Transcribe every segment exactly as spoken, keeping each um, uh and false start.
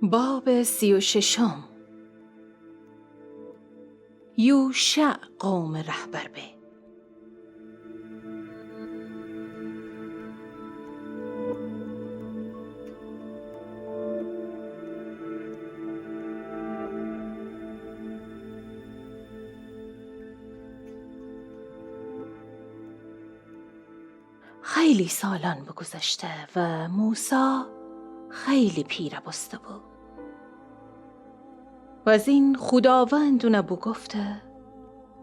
باب سی و ششم. یوشع قومٚ رهبر به. خیلی سالأن بوگوذشته و موسی خیلی پیره بوسته بو. وزین خوداوند اونه بوگفته: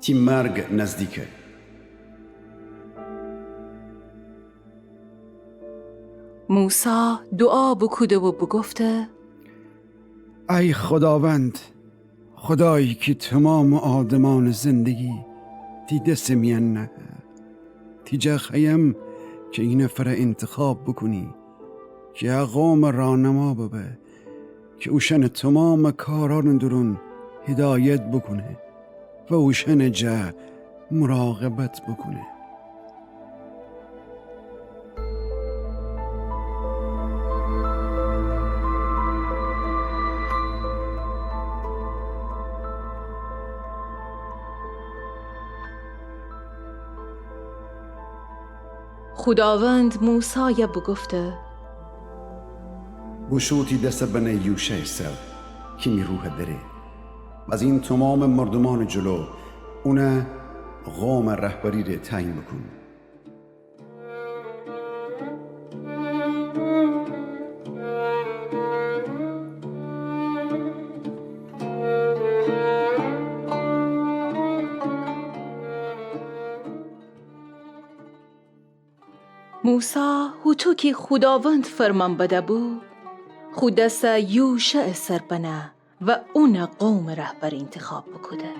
تی مرگ نزدیکه. موسی دوعا بوکوده و بوگفته: ای خوداوند، خودایی کی تومامٚ آدمأنٚ زندگی تی دسٚ میأن نهه، تی جا خوأیم کی ای نفر انتخاب بوکونی کی ا قومٚ راهنما ببه، کی اوشأنٚ تومامٚ کارأنٚ دورون هدایت بوکونه و اوشأنٚ جا مراقبت بوکونه. خوداوند موسای بوگفته: بوشو تی دس بنه یوشعٚ سر کی می روح دره. بزین تومامٚ مردومأنٚ جلو اون قومٚ رهبری ره تعیین بوکون. موسی هوطو کی خوداوند فرمان بده‌بو، خو دس یوشعٚ سر بنه و اون قومٚ رهبر انتخاب بوکوده.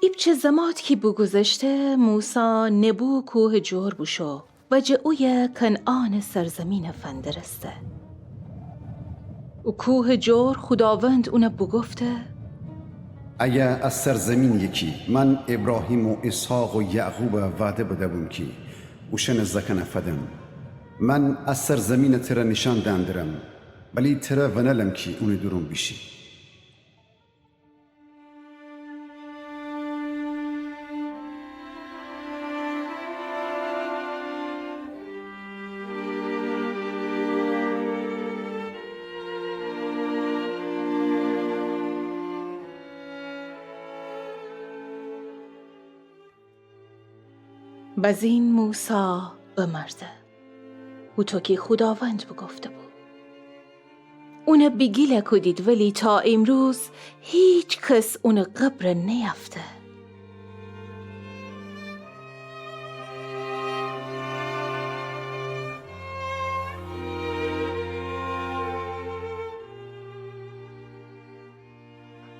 ایپچه زمات کی بوگوذشته، موسی نبو کوهٚ جور بوشو و جٚه اویه کنعانٚ سرزمین فندرسته. او کوهٚ جور خوداوند اون بوگفته: ایه ا سرزمینی‌یه کی من ابراهیم و اسحاق و یعقوب وعده بده‌بوم کی اوشأنٚ زأکأن فدم. من ا سرزمین تر نیشأن دأن درم، ولی تر ونألم کی اونٚ دورون بیشی. بزین موسی بمرده، هوطو کی خوداوند بوگفته‌بو. اون بیگیل کودید، ولی تا ایمروز هیکس اونٚ قبر نیأفته.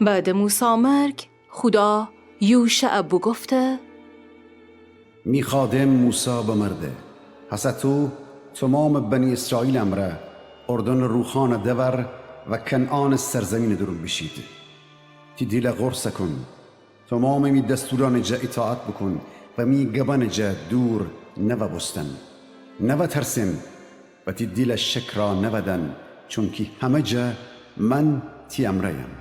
بعدٚ موسی مرگ، خودا یوشع بوگفته: می خادم موسی بمرده. هسه تو تومامٚ بنی اسرائیل امرأ اردنٚ روخان دور و کنعانٚ سرزمینٚ دورون بیشید. تی دیل قرص کون. تومامٚ می دستورأنٚ جا ایطاعت بوکون و می گبأنٚ جا دور نوبوستن. نوترسن و تی دیل شک را نودن، چونکی همه جا من تی امرأیم.